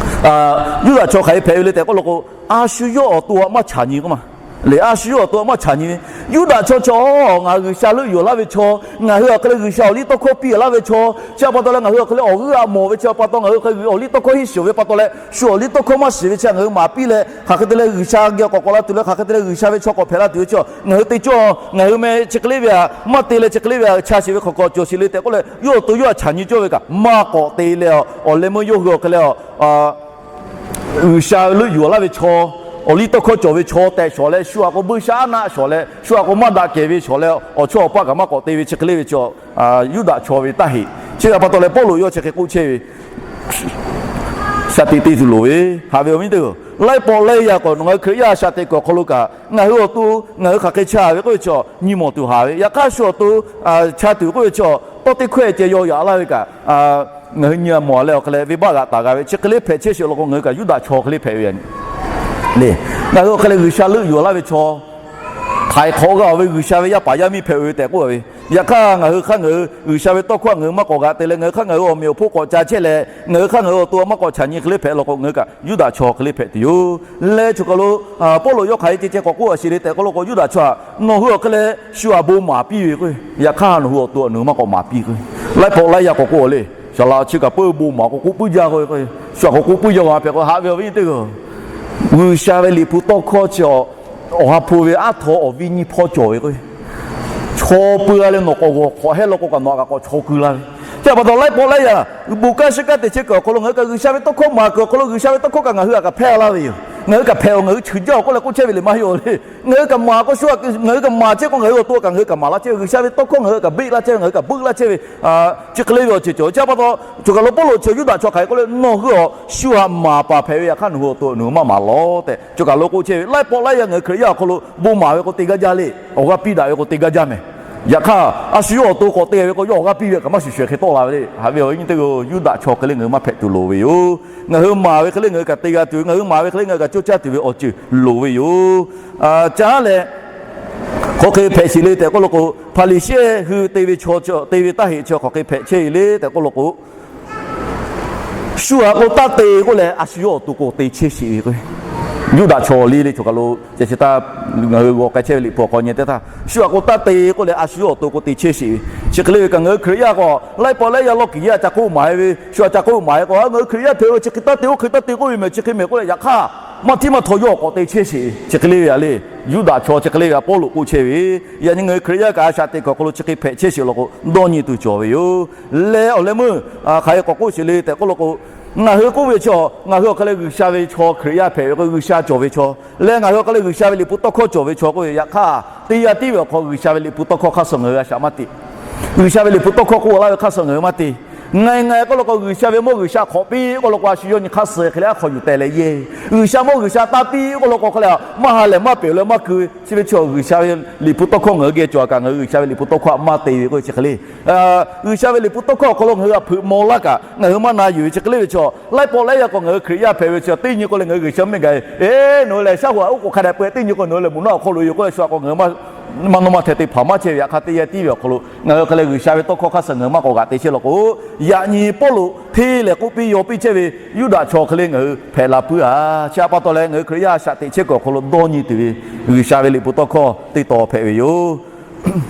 Yuˇdaꞈ chaw hk'aˬ hk'e hpehꞈ ve le tehꞈ k'oˆ lo k'o, a shu yawˇ awˬ to aꞈ maˇ chaꞈ nyi k'o ma le, a shu yawˇ awˬ to aꞈ maˇ chaꞈ nyi ve, Yuˇdaꞈ chaw chi awˬ ngaˬ G'uiˬsha leuˆ yuˬ laˇ ve chaw, ngaˬ hui awˬ hk'e leh G'uiˬsha awˬ liˇ tawˇ hkawˇ piˇ laˇ ve chaw chi a pa taw leh ngaˬ hui awˬ hk'e leh awˬ g'euˆ a mawˬ ve chi a pa taw ngaˬ hui awˬ liˇ tawˇ hkawˇ hiˉ shiˍ ve pa taw leh shu awˬ liˇ tawˇ hkawˇ maˇ shiˍ ve chi ngaˬ hui maˍ piˇ leh hk'aˬ hk'e te leh G'uiˬsha geh k'awꞈ k'awꞈ la tuˬ leh hk'aˬ hk'e te leh G'uiˬsha ve chaw k'awꞈ hpehꞈ la tuˬ ve chi ngaˬ hui te cawˇ, ngaˬ hui meh chi hk'e le ve htaꞈ maˇ te leh chi hk'e le ve htaꞈ cha shiˍ ve hk'aw k'awꞈ cawˬ shiˍ le tehꞈ k'oˆ leh yawˇ awˬ to yawˇ htaꞈ chaꞈ nyi cawˇ ve kaꞈ maˇ k'awꞈ te leh, awˬ leh meuˇ yawˇ hui awˬ hk'e leh G'uiˬsha leuˆ yuˬ laˇ ve chaw, awˬ liˇ tawˇ hkawˇ cawˬ ve chaw tehꞈ shawˍ leh shu aꞈ k'o buiˇshaˆaˉnaˆ shawˍ leh shu aꞈ k'o maˇ daꞈ kehˬ ve shawˍ leh awˬ chawˇ awˬ paˆ kaꞈ maˇ k'awꞈ te ve chi hk'e le ve chi Yuˇdaꞈ chaw ve taˇ heˆ. Chi ve a pa taw leh Pawˇluꞈ yawˇ chi hk'e k'oˆ chehˇ ve, shaˍ tiꞈ te tuˬ loˍ ve, haꞈ ve awˬ viˉ teˇ-oˬ, laiˉ pawˆ laiˉ yaˇ k'awꞈ nawˬ ngaˬ hui Hkriꞈ yaˇ shaꞈ teꞈ kuiˬ awˬ hk'aw lo kaꞈ ngaˬ hui awˬ to ngaˬ hui hk'aˬ hk'e chaˇ ve k'oˆ ve chi nyi mawˬ tuˬ haˍ ve, yaꞈ hk'aˇ shu awˬ to chaˇ tuˬ k'oˆ ve chi tawˇ teˇ hkawehˇ ceh yaw yaꞈ laˇ ve kaꞈ ngaˬ hui nyi mawˬ leh awˬ hk'e leh venˇbaˆ g'aꞈ taˍ g'a ve chi hk'e le hpehꞈ chehˇ sheˍ law k'o ngaˬ hui kaꞈ Yuˇdaꞈ chaw hk'e le hpehꞈ ve le. Ngaˬ hui awˬ hk'e leh G'uiˬsha leuˆ yuˬ laˇ ve chaw, htaiˍ hk'awꞈ g'a-oˬ ve G'uiˬsha ve yaˇ paˍ yaˇ miˇ hpehꞈ-oˬ ve tehꞈ k'oˆ ve. Yaꞈ hk'aˇ ngaˬ hui hk'aˇ ngaˬ hui G'uiˬsha ve tawˇ hkawˇ ngaˬ hui maˇ k'awꞈ g'aꞈ te leh ngaˬ hui hk'aˇ ngaˬ hui awˬ meꞈ awˬ hponˇ k'awꞈ ca chehˇ leh ngaˬ hui hk'aˇ ngaˬ hui awˬ to maˇ k'awꞈ chaꞈ nyi hk'e le hpehꞈ law k'o ngaˬ hui kaꞈ Yuˇdaꞈ chaw hk'e le hpehꞈ tuˬ yoˬ. Leh choˬ kaˬ lo Pawˇluꞈ yawˇ hk'aˬ hk'e ceh ceh k'awꞈ k'oˆ a sheˍ le tehꞈ k'oˆ law k'o Yuˇdaꞈ chaw htaꞈ nawˬ hui awˬ hk'e leh shu aꞈ bon maˍ piˇ ve k'o, yaꞈ hk'aˇ nawˬ hui awˬ to aꞈ nawˬ hui maˇ k'awꞈ maˍ piˇ k'o, laiˉ pawˆ laiˉ yaˇ k'awꞈ k'oˆ le, shaˍ laꞈ chi kaꞈ peuˇ bon maˍ k'o k'oˆ puiˉ jaˇ k'o, shu aꞈ k'awꞈ k'oˆ puiˉ jaˇ ve a hpehꞈ k'o haꞈ ve awˬ viˉ nyi teˇ-oˬ, G'uiˬsha ve Liꞈ hpu tawˇ hkawˇ chi awˬ ha hpu ve aˉ htaw awˬ viˉ nyi hpawˇ cawˬ ve k'o, chaw pui g'a leh nawˬ k'awꞈ g'awˬ hk'awꞈ hehˉ law k'o kaꞈ nawˬ aꞈ kaꞈ k'awꞈ chaw keu la ve. Chi a pa taw laiˉ pawˆ laiˉ yaˇ bon kanˉ shiˉ kanˉ te chehˇ kuiˬ awˬ hk'aw lo ngaˬ hui kaꞈ G'uiˬsha ve tawˇ hkawˇ maˍ kuiˬ awˬ hk'aw lo G'uiˬsha ve tawˇ hkawˇ kaꞈ ngaˬ hui aꞈ kaꞈ hpehˇ laˇ ve yoˬ. Ngaˬ hui kaꞈ hpehꞈ-oˬ, ngaˬ hui cheuˬ jaˇ-oˬ k'oˆ leh k'oˆ chehˇ ve le maˇ heˆ-oˬ le. Ngaˬ hui kaꞈ maˍ k'o shu, ngaˬ hui kaꞈ maˍ chehˇ k'o ngaˬ hui awˬ to kaꞈ ngaˬ hui kaꞈ maˍ laˇ chehˇ ve, G'uiˬsha ve tawˇ hkawˇ ngaˬ hui kaꞈ beˆ laˇ chehˇ ve, ngaˬ hui kaꞈ beˆ laˇ chehˇ ve, chi hk'e le ve awˬ ceuˬ cawˬ. Chi a pa taw choˬ kaˬ lo Pawˇluꞈ chi Yuˇdaꞈ chaw hk'aˬ hk'e k'oˆ le, nawˬ hui awˬ shu aꞈ maˍ paˍ hpehꞈ ve yaꞈ hk'aˇ nawˬ hui awˬ to nawˬ hui maˇ maˍ lawˬ tehꞈ choˬ kaˬ lo k'oˆ chehˇ ve. Laiˉ pawˆ laiˉ yaˇ ngaˬ hui Hkriꞈ yaˇ awˬ hk'aw lo bon maˍ ve k'o te gaˇ jaˇ le, awˬ g'aˇ piˇ daꞈ ve k'o te gaˇ jaˇ mehˍ. Yaꞈ hk'aˇ a shu yawˇ awˬ to k'awꞈ te ve k'o yawˇ awˬ g'aˇ piˇ ve kaꞈ maˇ shuˍ shuˍ hk'e tawˆ la ve le. Haꞈ ve awˬ viˉ nyi teˇ-oˬ, Yuˇdaꞈ chaw hk'e le ngaˬ hui maˇ hpehꞈ tuˬ loˍ ve yoˬ. Ngaˬ hui maˍ ve hk'e le ngaˬ hui kaꞈ te g'a tuˬ ve, ngaˬ hui maˍ ve hk'e le ngaˬ hui kaꞈ coˇ caˇ tuˬ ve awˬ ceuˬ loˍ ve yoˬ. Caˇ leh hk'aˬ hk'e hpehꞈ sheˍ le tehꞈ k'oˆ law k'o, Hpaˍriˍsehˇ hui te ve chaw, te ve taˇ heˆ chi hk'aˬ hk'e hpehꞈ chehˇ le tehꞈ k'oˆ law k'o, Shu htaꞈ k'o taˇ te k'oˆ leh, a shu yawˇ awˬ to k'o te chehˇ sheˍ ve k'o, Yuˇdaꞈ chaw liˇ le choˬ kaˬ lo ceh chi htaˇ ngaˬ hui g'aw k'ai chehˇ ve Liꞈ hpu awˬ hk'aw nyi teˇ htaˇ, shu htaꞈ k'o taˇ te k'oˆ leh a shu yawˇ awˬ to k'o te chehˇ sheˍ ve. Chi hk'e le ve kaꞈ ngaˬ hui Hkriꞈ yaˇ k'o, laiˉ pawˆ laiˉ yaˇ lawˇ kiˬ yaˇ ca k'oˆ maˍ e ve, shu htaꞈ ca k'oˆ maˍ e k'o, ngaˬ hui Hkriꞈ yaˇ hpehꞈ ve chi hk'e taˇ te oˇ hk'e taˇ te k'oˆ ve mehˍ, chi hk'e mehˍ k'oˆ leh yaꞈ hk'aˇ maˇ htiˉ maˇ htaw yawˇ awˬ k'awꞈ te chehˇ sheˍ. Chi hk'e le ve aꞈ le, Yuˇdaꞈ chaw chi hk'e le ve aꞈ Pawˇluꞈ k'oˆ chehˇ ve, yaꞈ nyi ngaˬ hui Hkriꞈ yaˇ kaꞈ a shaꞈ teꞈ kuiˬ awˬ hk'aw lo chi hk'e hpehꞈ chehˇ sheˍ law k'o, dawˇ nyi tuˬ cawˬ ve yoˬ. Leh awˬ leh meuˇ hk'aˬ hk'e k'awꞈ k'oˆ sheˍ le tehꞈ k'oˆ law k'o, ngaˬ hui k'oˆ ve chaw, ngaˬ hui awˬ hk'aˇ leh G'uiˬsha ve chaw Hkriꞈ yaˇ hpehꞈ ve k'o, G'uiˬsha cawˬ ve chaw leh ngaˬ hui awˬ hk'aˇ leh G'uiˬsha ve Liꞈ hpu tawˇ hkawˇ cawˬ ve chaw k'oˆ ve, yaꞈ hk'aˇ teˇ yanˇ tiˉ ve awˬ hk'aw G'uiˬsha ve Liꞈ hpu tawˇ hkawˇ hk'aˇ suh ngaˬ hui a shaꞈ maˇ te. G'uiˬsha ve Liꞈ hpu tawˇ hkawˇ k'oˆ laˇ ve hk'aˇ suh ngaˬ hui maˇ te. Ngaˬ ngaˬ k'oˆ law k'o, G'uiˬsha ve mawˇ G'uiˬsha hk'awꞈ piˇ k'oˆ law k'o, a shu yawˇ nyi hk'aˇ suh hk'e leh a hk'aw yuˬ tehˬ leh yeˬ. G'uiˬsha mawˇ G'uiˬsha taˇ piˇ k'oˆ law k'o, hk'e leh maˇ ha lehˬ maˇ peuˬ leh maˇ keu ve chi ve chaw, G'uiˬsha ve Liꞈ hpu tawˇ hkawˇ ngaˬ hui geh cawˬ kaꞈ ngaˬ hui G'uiˬsha ve Liꞈ hpu tawˇ hkawˇ htaꞈ maˇ te ve k'oˆ ve chi hk'e le. G'uiˬsha ve Liꞈ hpu tawˇ hkawˇ awˬ hk'aw lo ngaˬ hui htaꞈ hpeuꞈ maw laˇ kaꞈ ngaˬ hui maˇ na yuˬ ve chi hk'e le ve chaw, laiˉ pawˆ laiˉ yaˇ k'o ngaˬ hui Hkriꞈ yaˇ hpehꞈ ve chi teˇ nyi k'o leh ngaˬ hui G'uiˬsha mehˆ gaˬ ve, eˬ, nawˬ hui lehˬ shaˉ hoꞈ aꞈ oˉ k'oˍ hk'a dehꞈ peu-eˬ teˇ nyi k'o nawˬ hui lehˬ moˍ naˆ awˬ hk'aw lo yoˬ k'oˆ leh shu htaꞈ k'o ngaˬ hui maˇ maˇ nawˇ maˇ hteh te hpaˍ maˇ chehˇ ve, yaꞈ hk'aˇ teˇ yanˇ tiˉ ve awˬ hk'aw lo ngaˬ hui hk'e leh G'uiˬsha ve tawˇ hkawˇ hk'aˇ suh ngaˬ hui maˇ k'awꞈ g'aꞈ te chehˇ law k'o, yaꞈ nyi Pawˇluꞈ hteˇ lehˬ k'oˆ piˇ yaw piˇ chehˇ ve Yuˇdaꞈ chaw hk'e le ngaˬ hui hpehꞈ la puiˉ-a. Chi htaꞈ pa taw leh ngaˬ hui Hkriꞈ yaˇ a shaꞈ teꞈ chehˇ kuiˬ awˬ hk'aw lo dawˇ nyi tuˬ ve G'uiˬsha ve Liꞈ hpu tawˇ hkawˇ teˇ taw hpehꞈ ve yoˬ.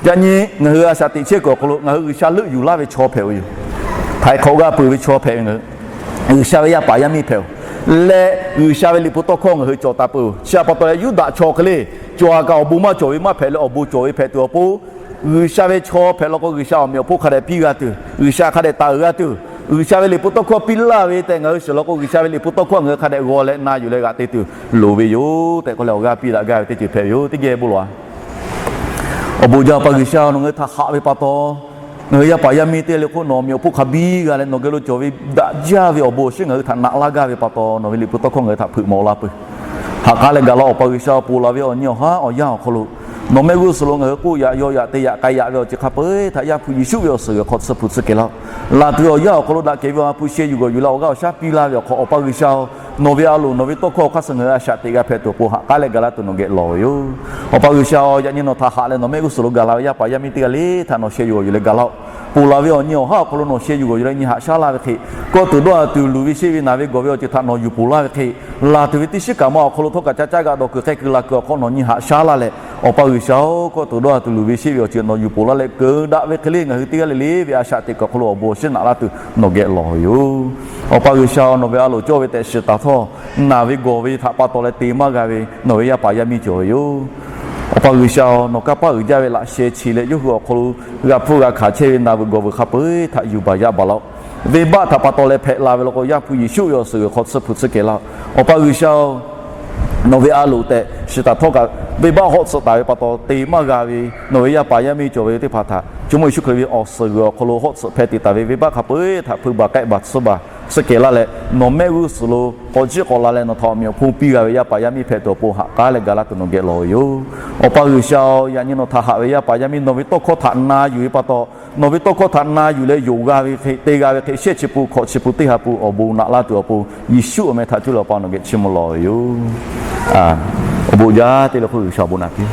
Yaꞈ nyi ngaˬ hui a shaꞈ teꞈ chehˇ kuiˬ awˬ hk'aw lo ngaˬ hui G'uiˬsha leuˆ yuˬ laˇ ve chaw hpehꞈ ve yoˬ. Htaiˍ hk'awꞈ g'a peuˬ ve chaw hpehꞈ ve ngaˬ hui G'uiˬsha ve yaˇ paˍ yaˇ miˇ hpehꞈ-oˬ. Leh G'uiˬsha ve Liꞈ hpu tawˇ hkawˇ ngaˬ hui cawˬ taˍ peuˬ. Chi htaꞈ pa taw leh Yuˇdaꞈ chaw hk'e le cawˬ-a kaꞈ awˬ bon maˇ cawˬ ve maˇ hpehꞈ leh awˬ bon cawˬ ve hpehꞈ tuˬ awˬ pon, G'uiˬsha ve chaw hpehꞈ law k'o G'uiˬsha awˬ meꞈ awˬ hponˇ hk'a dehꞈ piˇ g'a tuˬ, G'uiˬsha hk'a dehꞈ taˍ uiˍ g'a tuˬ, G'uiˬsha ve Liꞈ hpu tawˇ hkawˇ piˇ laˇ ve tehꞈ ngaˬ hui shiˍ law k'o G'uiˬsha ve Liꞈ hpu tawˇ hkawˇ ngaˬ hui hk'a dehꞈ g'aw leh na yuˬ leh g'aꞈ te tuˬ loˍ ve yoˬ tehꞈ k'oˆ leh awˬ g'aˇ piˇ daꞈ gaˇ ve teˇ ceuˬ hpehꞈ ve yoˬ. Teˇ geh bon lawˬ-a. Awˬ bon jaˇ Awˬ pa G'uiˬsha, nawˬ ngaˬ hui htaꞈ haꞈ ve pa taw, ngaˬ hui yaˇ paˍ yaˇ miˇ teˇ g'aˇ le hk'oˆ nawˬ awˬ meꞈ awˬ hponˇ hk'a biˇ g'a leh nawˬ geh lo cawˬ ve daꞈ jaˇ ve awˬ bon awˬ shinˉ ngaˬ hui htaꞈ naꞈ laˇ gaˇ ve pa taw, nawˬ ve Liꞈ hpu tawˇ hkawˇ ngaˬ hui htaꞈ hpeuꞈ maw laˇ peuˬ. Haꞈ k'aˉ leh gaˬ la Awˬ pa G'uiˬsha, ponˬ laˬ ve awˬ nyi awˬ haˉ awˬ yanˇ awˬ hk'aw lo nawˬ mehˆ g'uˇ suhˍ lo ngaˬ hui k'oˆ yaꞈ yaw yaꞈ te yaꞈ k'ai yaꞈ ve awˬ ceuˬ hk'a peu-eˬ htaꞈ Yaˇ hpu Yeˍsuˆ ve awˬ suhˍ g'uiˬ hk'aw tsuhˇ hpu tsuhˇ kehˬ laˇ-oˆ. Laˬ tuˬ ve awˬ yanˇ awˬ hk'aw lo daꞈ kehˬ ve awˬ ha hpu sheh yuˬ g'awˬ yuˬ leh awˬ g'aˇ awˬ shaˉ piˇ laˇ ve awˬ hk'aw, Awˬ pa G'uiˬsha-oˬ, nawˬ ve a loˍ nawˬ ve tawˇ hkawˇ awˬ hk'aˇ suh ngaˬ hui a shaꞈ teꞈ g'a hpehꞈ tuˬ awˬ pon haꞈ k'aˉ leh gaˬ laˇ tuˬ nawˬ geh lawˬ ve yoˬ. Awˬ pa G'uiˬsha-oˬ, yaꞈ nyi nawˬ htaꞈ haꞈ leh nawˬ mehˆ g'uˇ suhˍ lo gaˬ la ve yaˇ paˍ yaˇ miˇ teˇ g'aˇ le htaꞈ nawˬ sheh yuˬ g'awˬ yuˬ leh gaˬ laˇ-oˆ. Ponˬ laˬ ve awˬ nyi awˬ haˉ awˬ hk'aw lo nawˬ sheh yuˬ g'awˬ yuˬ leh nyi haꞈ shaˉ laˇ ve hk'e, kawˆ tuˬ dawˇ ha tuˬ luˬ ve sheˆ ve naˬ ve gawˬ ve awˬ ceuˬ htaꞈ nawˬ yuˬ ponˬ laˇ ve hk'e, laˬ tuˬ ve teˇ shiˉ kaꞈ ma awˬ hk'aw lo htawˇ kaꞈ caˇ caˇ g'aꞈ dawˬ kuiˬ hk'e kuiˬ la kuiˬ awˬ hk'aw nawˬ nyi haꞈ shaˉ laˇ leh, Awˬ pa G'uiˬsha-oˬ, kawˆ tuˬ dawˇ ha tuˬ luˬ ve sheˆ ve awˬ ceuˬ nawˬ yuˬ ponˬ laˇ leh keu daꞈ ve hk'e le ngaˬ hui teˇ g'aˇ le le ve a shaꞈ teꞈ kuiˬ awˬ hk'aw lo awˬ bon awˬ shinˉ naꞈ laˇ tuˬ nawˬ geh lawˬ ve yoˬ. Awˬ pa G'uiˬsha-oˬ, nawˬ ve a loˍ cawˇ ve tehꞈ shiˍ taˍ htawˇ, naˬ ve gawˬ ve htaꞈ pa taw leh te maˇ g'a ve nawˬ ve yaˇ paˍ yaˇ miˇ cawˬ ve yoˬ. Awˬ pa G'uiˬsha-oˬ, nawˬ kanˇ paˆ uiˍ jaˇ ve laꞈ sheh chi leh yawˇ hui awˬ hk'aw lo g'a hpfuhˇ g'a hkanˍ chehˇ ve naˬ ve gawˬ ve hk'a peu-eˬ htaꞈ yuˬ baˬ yaˇ baˬ laˇ-oˆ. Venˇbaˆ htaꞈ pa taw leh hpehꞈ la ve law k'o, Yaˇ hpu Yeˍsuˆ ve awˬ suhˍ g'uiˬ hk'aw tsuhˇ hpu tsuhˇ kehˬ laˇ-oˆ. Awˬ pa G'uiˬsha-oˬ, nawˬ ve a loˍ tehꞈ shiˍ taˍ htawˇ kaꞈ, venˇbaˆ hawˆ tsuhꞈ taˍ ve pa taw te maˇ g'a ve nawˬ ve yaˇ paˍ yaˇ miˇ cawˬ ve teˇ hpaˍ htaꞈ Jawˇmawˇ Yeˍsuˆ Hkriꞈ ve awˬ suhˍ g'uiˬ awˬ hk'aw lo hawˆ tsuhꞈ hpehˇ te taˍ ve venˇbaˆ hk'a peu-eˬ htaꞈ hpui baˬ k'ehˆ baˬ tsuhˇ baˬ tsuhˇ kehˬ laˇ leh, nawˬ mehˆ g'uˇ suhˍ lo k'awꞈ jiˆ k'awꞈ la leh nawˬ htaꞈ awˬ meꞈ awˬ hponˇ piˇ g'a ve yaˇ paˍ yaˇ miˇ hpehꞈ tuˬ awˬ pon haꞈ k'aˉ leh ga laˇ tuˬ nawˬ geh lawˬ ve yoˬ. Awˬ pa G'uiˬsha-oˬ, yaꞈ nyi nawˬ htaꞈ haꞈ ve yaˇ paˍ yaˇ miˇ nawˬ ve tawˇ hkawˇ htaꞈ na yuˬ ve pa taw, nawˬ ve tawˇ hkawˇ htaꞈ na yuˬ leh yonˍ g'a ve hk'e, te g'a ve hk'e, shehˆ chi pun hkawꞈ chi pun teˇ ha pun awˬ bon naꞈ laˇ tuˬ awˬ pon, Yeˍsuˆ awˬ meh htaꞈ cuˇ leh Awˬ pa nawˬ geh chiˇ mvuh lawˬ ve yoˬ. Awˬ bon jaˇ te leh hk'oˆ G'uiˬsha awˬ bon naꞈ piˇ